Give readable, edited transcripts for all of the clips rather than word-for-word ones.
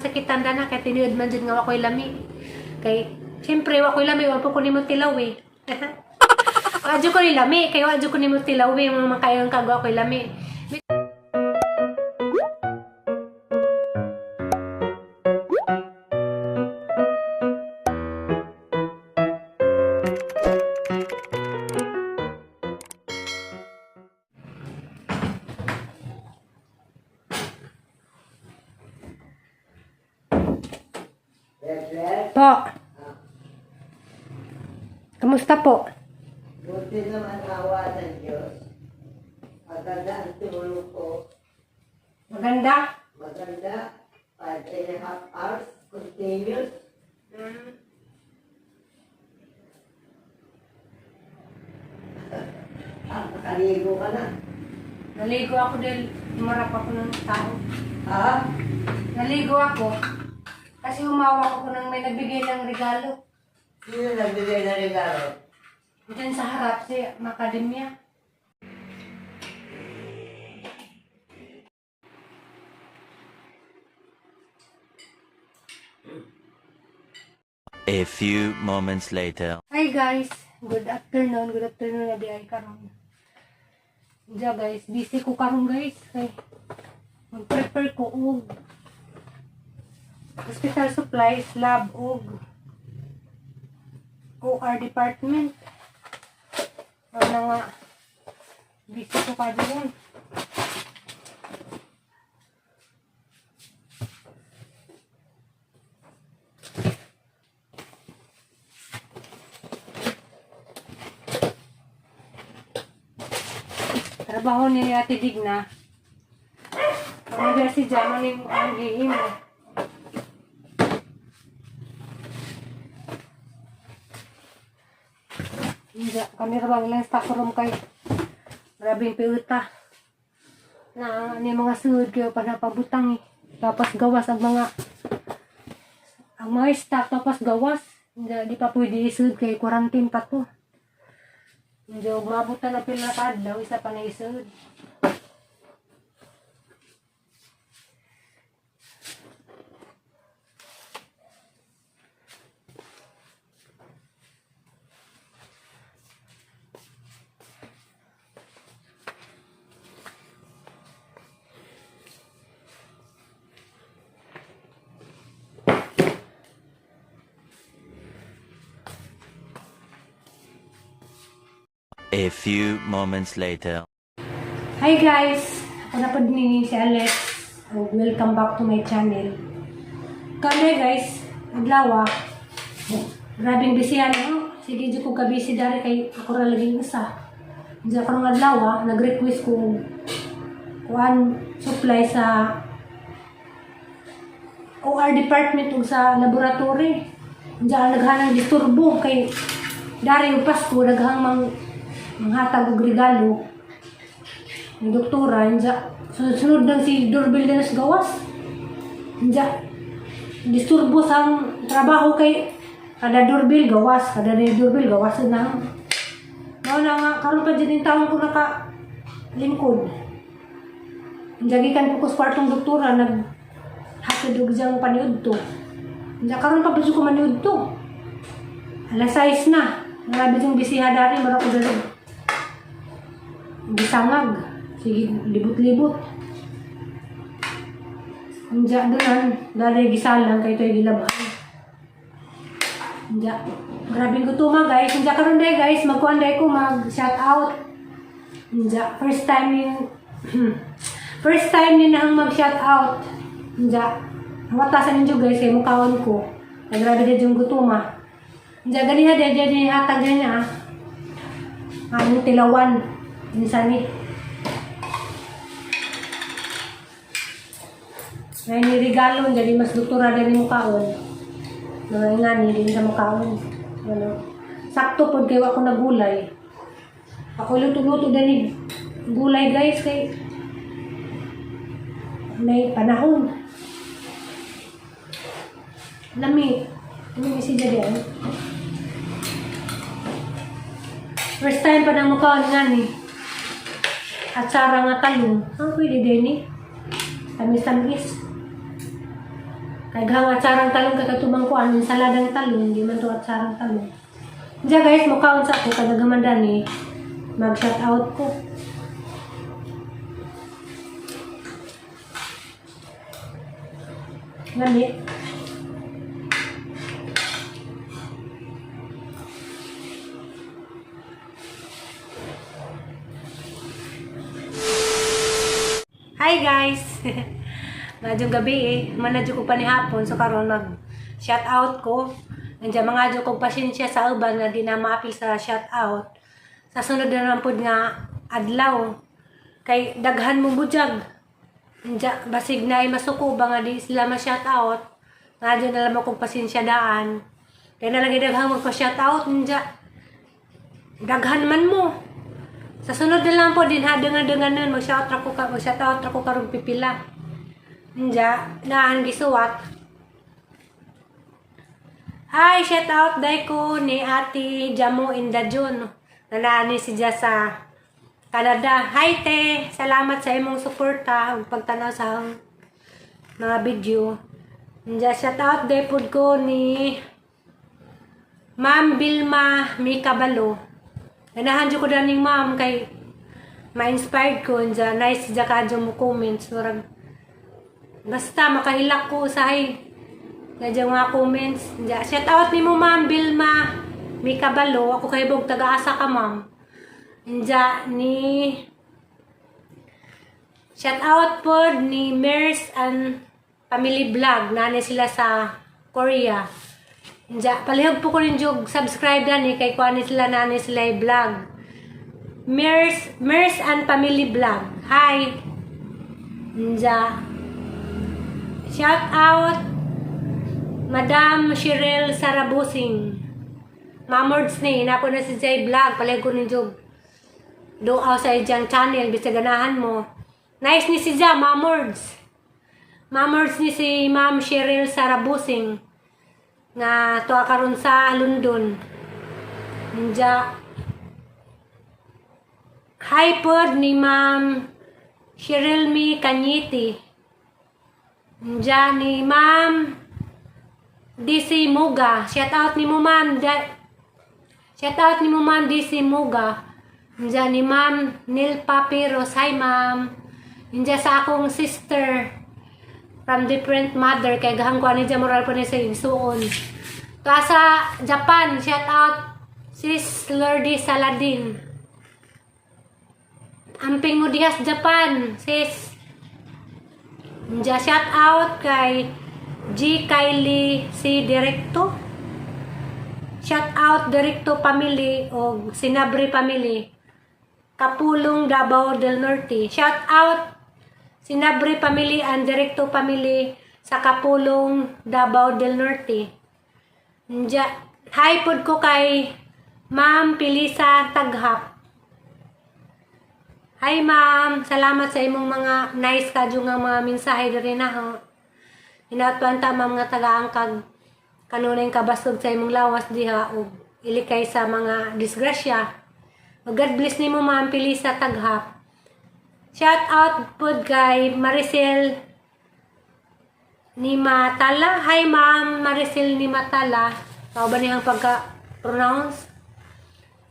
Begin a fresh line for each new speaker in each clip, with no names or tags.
Sakitan na kay tinuod man jud nga wa koy lami. Kay siyempre wa koy lami, wa po ko nimo tilaw eh. Wa jud ko ni lami, kay wa jud ko nimo tilaw eh, mga makayang kagwa koy lami.
Yes.
Po. Kamusta po?
Buti naman awa ng Diyos. Maganda ang tulog ko.
Maganda.
Maganda. 5.5 hours. Continuous. Ah, nakaligo ka na.
Naligo ako dahil umarap ako ng tao.
Ha?
Naligo ako kasi humawak ako ng may nagbigay ng regalo.
Sino nagbigay ng regalo?
Diyan sa harap si Macadamia.
A few moments later.
Hi guys, good afternoon, good afternoon na di ay karon. Diya guys, busy ko karon guys kay mag-prepare ko og hospital supplies, lab og OR department. Ano nga, busy ko ka doon. Trabaho ni Ate Digna. Pag si Jama ni ang gihimo. Hindi, kami ra bang lang stock room kay grabe yung piuta. Na ano yung mga sud kayo pa napabutang eh. Tapos gawas ang mga stock tapos gawas. Hindi, di pa pwede isud kay quarantine pa to. Hindi, umabot na na pila ka adlaw, isa pa na isud.
A few moments later.
Hi guys! Ako na po ni si Alex. Oh, welcome back to my channel. Kami guys, adlaw ah. Grabing busy ano. Sige, di ko kabisi dari kay ako ra laging usa. Diyan karong adlaw ah, nag-request ko kuan supply sa OR department ug sa laboratory. Diyan naghanang disturbo kay dari ug Pasko daghang mang manghatag og regalo ng doktora, inja, sunod-sunod lang si doorbell na sa gawas. Inja, disturbo sa trabaho kay kada doorbell gawas, kada doorbell gawas na. Mao na nga, karon pa dyan yung taon ko naka lingkod. Inja, gikan ko sa kwartong doktora, nag hatid og diyang paniud to. Inja, karon pa ba ko maniud to? Alas 6 na. Grabe yung bisiha dari, mara ko dali. Gisangag. Sige, libot-libot. Inja, doon, dali gisalang kay ito'y gilabhan. Inja, grabing gutuma guys. Inja, karon day guys, magkuan day ko mag shout out. Inja, first time yung first time ni nang mag shout out. Inja, watasan ninyo guys kay mukaon ko. Ay grabe din yung gutuma. Inja, ganiha day day hatag niya ah. Ang tilawan. Minsan ni. Ngayon ni regalo, jadi mas doktora din yung kaon. Mga nga ni, din sa mukhaon. Ano. Sakto po kayo ako nagulay. Ako luto-luto din ni gulay guys kay may panahon. Lami. Lami si Jadi. First time pa ng mukhaon nga ni. Atsara nga talong. Ang pwede din eh. Tamis-tamis. Kay daghang atsarang talong kay katubang kuan, ensaladang talong, di man to atsarang talong. Diya guys, mukaon sa ako kadagaman dani, mag shout out ko. Lami. Hi guys! Madyong gabi eh. Manadyo ko pa ni hapon. So karon mag shout out ko. Nandiyan mga adyo kong pasensya sa uban nga di na maapil sa shout out. Sa sunod na naman pod nga adlaw. Kay daghan mo budyag. Nandiyan, basig na ay masuko ba nga di sila ma-shout out. Nga na lamang kong pasensya daan. Kaya na lang daghan magpa-shout out. Nandiyan, daghan man mo. Sa sunod na lang po din ha, dangan-dangan nun, mag-shout ra ko ka, mag-shout out ra ko karong pipila. Nja, naan gisuwat. Hi, shout out dai ko ni Ate Jamo Indajun. Nanaan ni si sa Canada. Hi te, salamat sa imong suporta ug pagtanaw sa akong mga video. Nja, shout out dai pud ko ni Ma'am Vilma Mikabalo. Ganahan jud ko daning ma'am kay ma-inspired ko nja, nice siya kadyo mo comments, murag basta makahilak ko usahay nadya mga comments. Nja, shout out nimo Ma'am Vilma Mikabalo, ako kay bog taga-asa ka, ma'am. Nja ni shout out pod ni Mers and Family Vlog, nani sila sa Korea. Nja, palihog po ko rin jug subscribe dani kay kuan ni sila, nani sila i-vlog. Mers and Family Vlog. Hi. Nja. Shout out Madam Cheryl Sarabusing. Mamords ni napo na si Jay Vlog, palihog ko rin jug duaw sa iyang channel bisag ganahan mo. Nice ni si Ja, Mamords. Mamords ni si Ma'am Cheryl Sarabusing nga tuwa karon sa London. Nja. Hi pod ni Ma'am Cheryl Mi Kanyiti. Nja ni Ma'am DC Muga. Shout out ni mo, Ma'am. Shout out ni mo, Ma'am DC Muga. Nja ni Ma'am Neil Papiros. Hi, Ma'am. Nja sa akong sister from different mother kay gahang ko ani moral po ni sa igsuon. Tuwa sa Japan, shout out Sis Lordy Saladin. Amping mo diha sa Japan, sis. Nja, shout out kay G. Kylie C. Directo. Shout out Directo Family o Sinabre Family. Kapulong, Davao del Norte. Shout out Sinabre Family and Directo Family sa Kapulong, Davao del Norte. Nja, hi pod ko kay Ma'am Pilisa Taghap. Hi ma'am, salamat sa imong mga nice kadyo nga mga mensahe diri na ho. Hinatuan ta, ma'am, nga tagaan kag kanunay kabasog sa imong lawas diha ug ilikay sa mga disgrasya. Ug God bless nimo, Ma'am Pilisa Taghap. Shout out pod kay Maricel ni Matala. Hi Ma'am Maricel ni Matala. Mao ba niyang pagka-pronounce?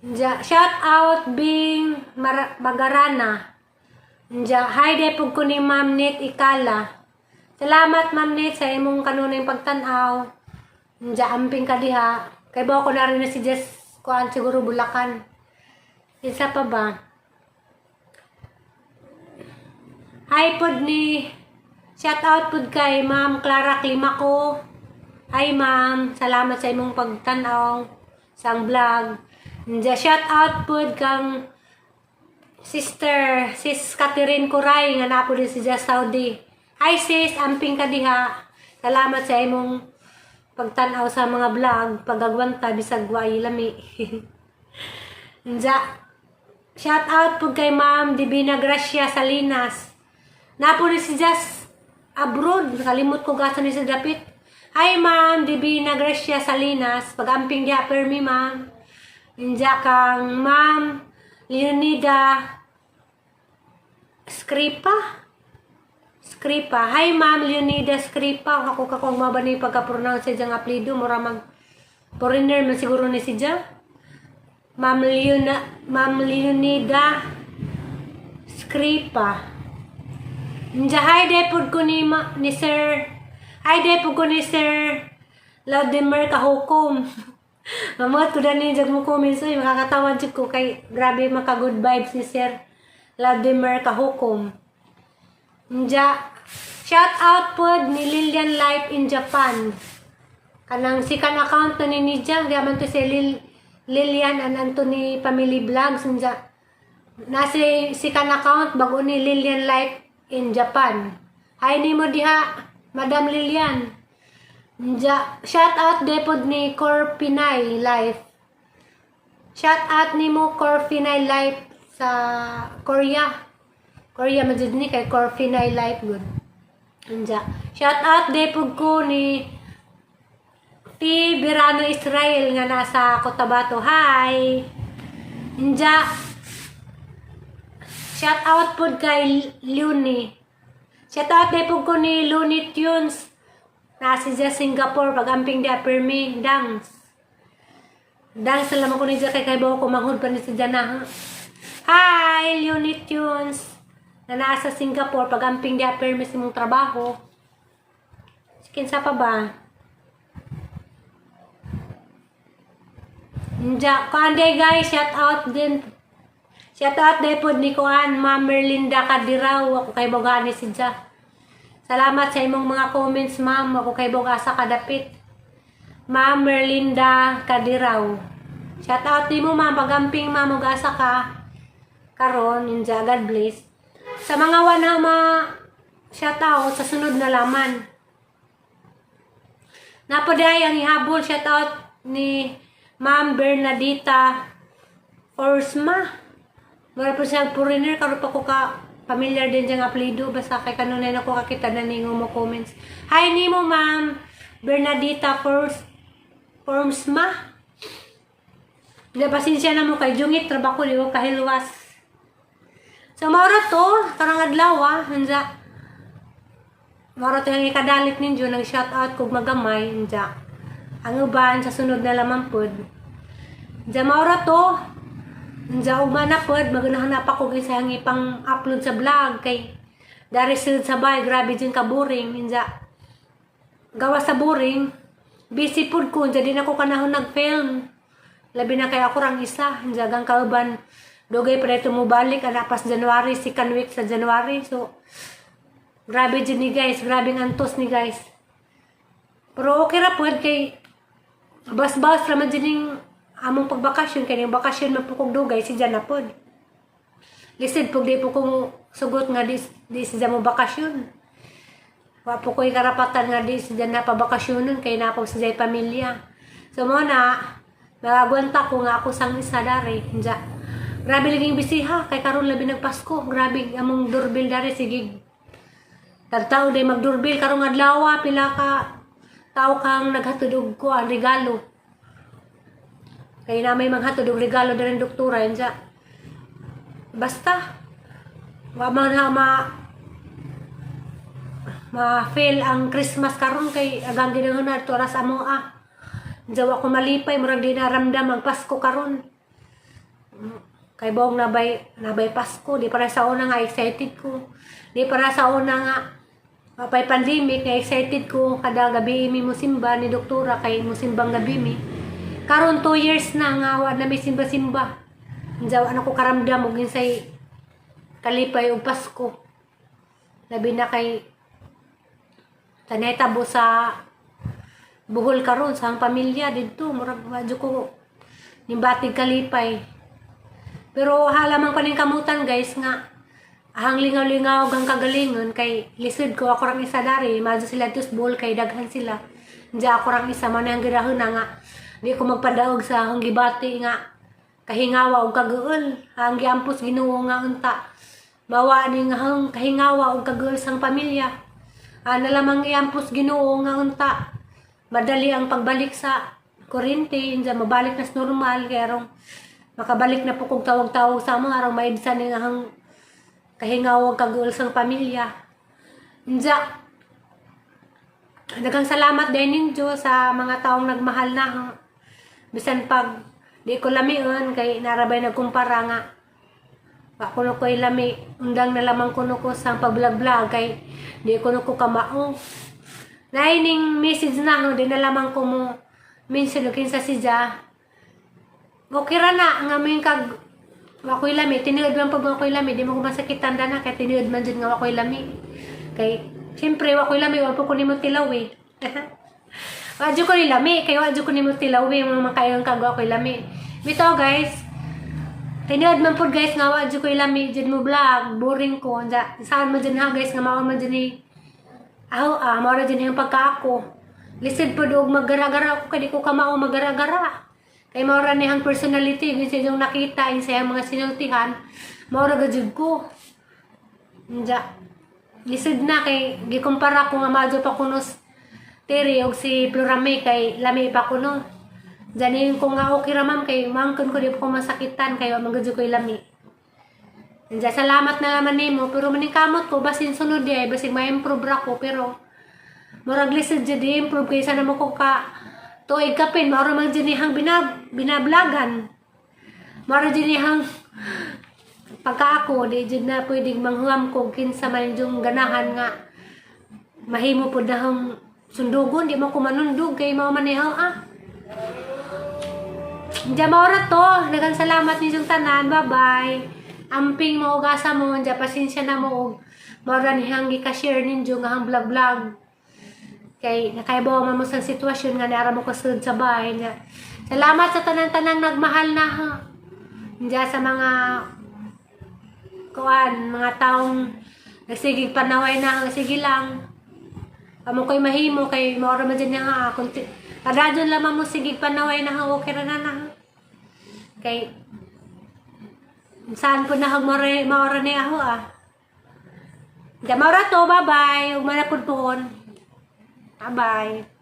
Nja, shout out Bing Bagarana. Nja, hi de pug ko ni Ma'am Nit Ikala. Salamat, Ma'am Nit, sa imong kanunay pagtan-aw. Nja, amping ka diha. Kay ba ko na rin na si Jess kuan siguro Bulacan. Isa pa ba? Hi pod ni shout out pod kay Ma'am Clara Climaco. Hi ma'am, salamat sa imong pagtan-aw sa ang vlog. Nja, shout out pod kang sister, sis Catherine Kuray nga naa po din si Jess Saudi. Hi sis, amping ka diha. Salamat sa imong pagtan-aw sa mga vlog, pagagwanta bisag way lami. Nja, shout out po kay Ma'am Divina Gracia Salinas. Napo ni si Jess abroad. Kalimot ko gasa ni si Dapit. Hi Ma'am Divina Gracia Salinas. Pag-amping diha permi, ma'am. Nja kang Ma'am Leonida Scripa. Scripa. Hi, Ma'am Leonida Scripa. Ako ka kung maba ni pagka-pronounce sa diyang apelido. Mura mag foreigner man siguro ni si siya. Ma'am Leona, Ma'am Leonida Scripa. Nja, hi de pud ko ni, ma, ni Sir. Hi de pud ko ni Sir Vladimir Kahukom. Mamot ko dani jag mo comments oy, makakatawa jud ko kay grabe maka good vibes ni Sir Vladimir Kahukom. Nja, shout out pod ni Lilian Life in Japan. Kanang second account na ni Nidja, di man to si Lilian and Anthony Family Vlogs. Nja, nasa second account bago ni Lilian Life in Japan. Hi nimo diha, Madam Lilian. Nja, shout out depod ni Corpinay Life. Shout out nimo, Corpinay Life sa Korea. Korea man jud ni kay Corpinay Life good. Nja, shout out depod ko ni P. Birano Israel nga nasa Cotabato. Hi! Nja, shout out pod kay Luni. Shout out din po ko ni Looney Tunes. Nasa siya Singapore pag-amping di permi dance. Dance alam ko ni siya kay bawo ko manghud pa ni siya na. Hi, Looney Tunes. Na nasa Singapore pag-amping di permi sa imong trabaho. Kinsa pa ba? Nja, kuan guys, shout out din. Shout out din po ni Kuan, Ma'am Merlinda Kadiraw. Ako kay Bogani si Ja. Salamat sa imong mga comments, ma'am. Ako kay Bogasa kadapit. Ma'am Merlinda Kadiraw. Shout out nimo, ma'am. Pagamping, ma'am, ug asa ka. Karon, ninja, God bless. Sa mga wana ma shout out sa sunod na laman. Napoday ang ihabol, shout out ni Ma'am Bernadita Forsma. Mura po siya foreigner karon pa ko ka familiar din diyang apelyido basta kay kanunay na ko kakita na ningo mo comments. Hi nimo, Ma'am Bernadita Forsma. Hindi, pasensya na mo kay jungit trabaho di ko kahilwas. So maura to karong adlaw ah, hanza. Maura to yung ikadalit ninyo nag shout out kog magamay hanza. Ang uban sa sunod na lamang pod. Hanza maura to. Hanza ugma na pod maganahan pa ko sa ipang upload sa vlog kay dari sid sa bay grabe din ka boring hanza. Gawa sa boring busy pod ko hanza di na ko kanahon nag-film. Labi na kay ako rang isa, hanza gang kauban dugay pa ito mo balik ana pas January, second week sa January. So grabe jud ni guys, grabe ang antos ni guys. Pero okay ra pod kay bas-bas ra man jud ning among pagbakasyon kay ning bakasyon man po kog dugay si Jan na pod. Lisod pug di po kong sugot nga di siya mo bakasyon. Wa po ko'y karapatan nga di siya na pabakasyonon kay na po siya pamilya. So mo na nagagwanta ko nga ako sang isa dari. Inja. Grabe laging bisiha kay karon labi nagpasko. Grabe among doorbell dari sige. Tagtao day mag-doorbell karong adlaw pila ka tao kang naghatod og kuan regalo. Kay na may manghatod og regalo diri doktora inja. Basta wa man ha ma ma-fail ang Christmas karon kay agang ginahon na ato sa amo ah. Diya wa ko malipay, murag di naramdam ang Pasko karon. Kay bong nabay Pasko, di para sa una nga excited ko. Di para sa una nga mapay pandemic nga excited ko kada gabi mi mo simba ni doktora kay mo simbang gabi mi. Karon 2 years na nga wa na mi simba-simba. Diya wa na ko karamdam og insay kalipay og Pasko. Labi na kay tanay tabo sa Bohol karon sa ang pamilya didto murag wa jud ko nimbatig kalipay. Pero halamang pa ning kamutan guys nga ahang lingaw-lingaw gang kagalingon kay lisod ko ako rang isa dari madyo sila tus Bohol kay daghan sila. Diya ako rang isa man ang girahon na nga di ko magpadaog sa ahong gibati nga kahingawa og kaguol. Ang giampos Ginoo nga unta mawa ni nga ahong kahingawa og kaguol sang pamilya. Ana lamang iampos Ginoo nga unta madali ang pagbalik sa kuryente, inja mabalik na sa normal kay arong makabalik na po kog tawag-tawag sa mga arong maibsan ni nga ahong kahingaw og kaguol sang pamilya. Inja, daghang salamat din ninyo sa mga taong nagmahal na. Bisan pag di ko lamion kay narabay nagkumpara nga wa kuno ko'y lami, undang na lamang kuno ko sa pag-vlog-vlog kay di kuno ko kamao. Naay ning message na ho, di na lamang ko mo mention og kinsa si Ja. Okay ra na nga may kag wa ko'y lami, tinuod man pag wa ko'y lami, di mo ko masakitan na kay tinuod man jud nga wa ko'y lami. Kay siyempre wa ko'y lami, wa po ko nimo tilaw eh. Wa jud ko ni lami, kay wa jud ko nimo tilaw eh, mga makayon kag wa ko'y lami. Bitaw guys, tinuod man pud guys nga wa jud ko'y lami jud mo vlog, boring ko. Unsa saan man jud ha guys nga mao man jud ni aw ah, mao ra jud yung pagka ako. Lisod pud og maggara-gara ako kay di ko kamao maggara-gara. Kay mao ra niyang personality, kinsa yung nakita in sa iyang mga sinultihan, mao ra gajud ko. Unja. Lisod na kay gikumpara ko nga madyo pa kuno Terry og si Florame kay lami pa kuno. Diyan ko nga okay ra ma'am kay mangkon ko di ko masakitan kay wa man gud ko'y lami. Diyan, salamat na naman nimo pero maningkamot ko basin sunod di ay basig ma-improve ra ko pero murag lisod jud i-improve kay sana mo ko ka tuig kapin mao ra man jud nihang binablagan. Mao ra jud nihang pagka ako di jud na pwedeng manghuam ko kinsa man yung ganahan nga mahimo pud na hong sundugon, di mo ko manundog kay mao man nihaw ah. Diyan mao ra to. Daghang salamat ninyong tanan. Bye-bye. Amping mo ugasa mo. Diyan pasensya na mo og mao ra nihang gika-share ninyo nga hang vlog-vlog. Kay nakaibaw man mo sa sitwasyon nga naara mo kasud sa bahay niya. Salamat sa tanan-tanang nagmahal na ha. Diyan sa mga kuan, mga taong nagsigig panaway na, sige lang. Amo ko'y mahimo kay mao ra man dyan nga ah, kunti. Kadadyon lamang mo sigig panaway na okay ra na na. Kay saan po na hag maora ni ako ah. Di maora to, bye-bye. Ug manapud pohon. Bye-bye.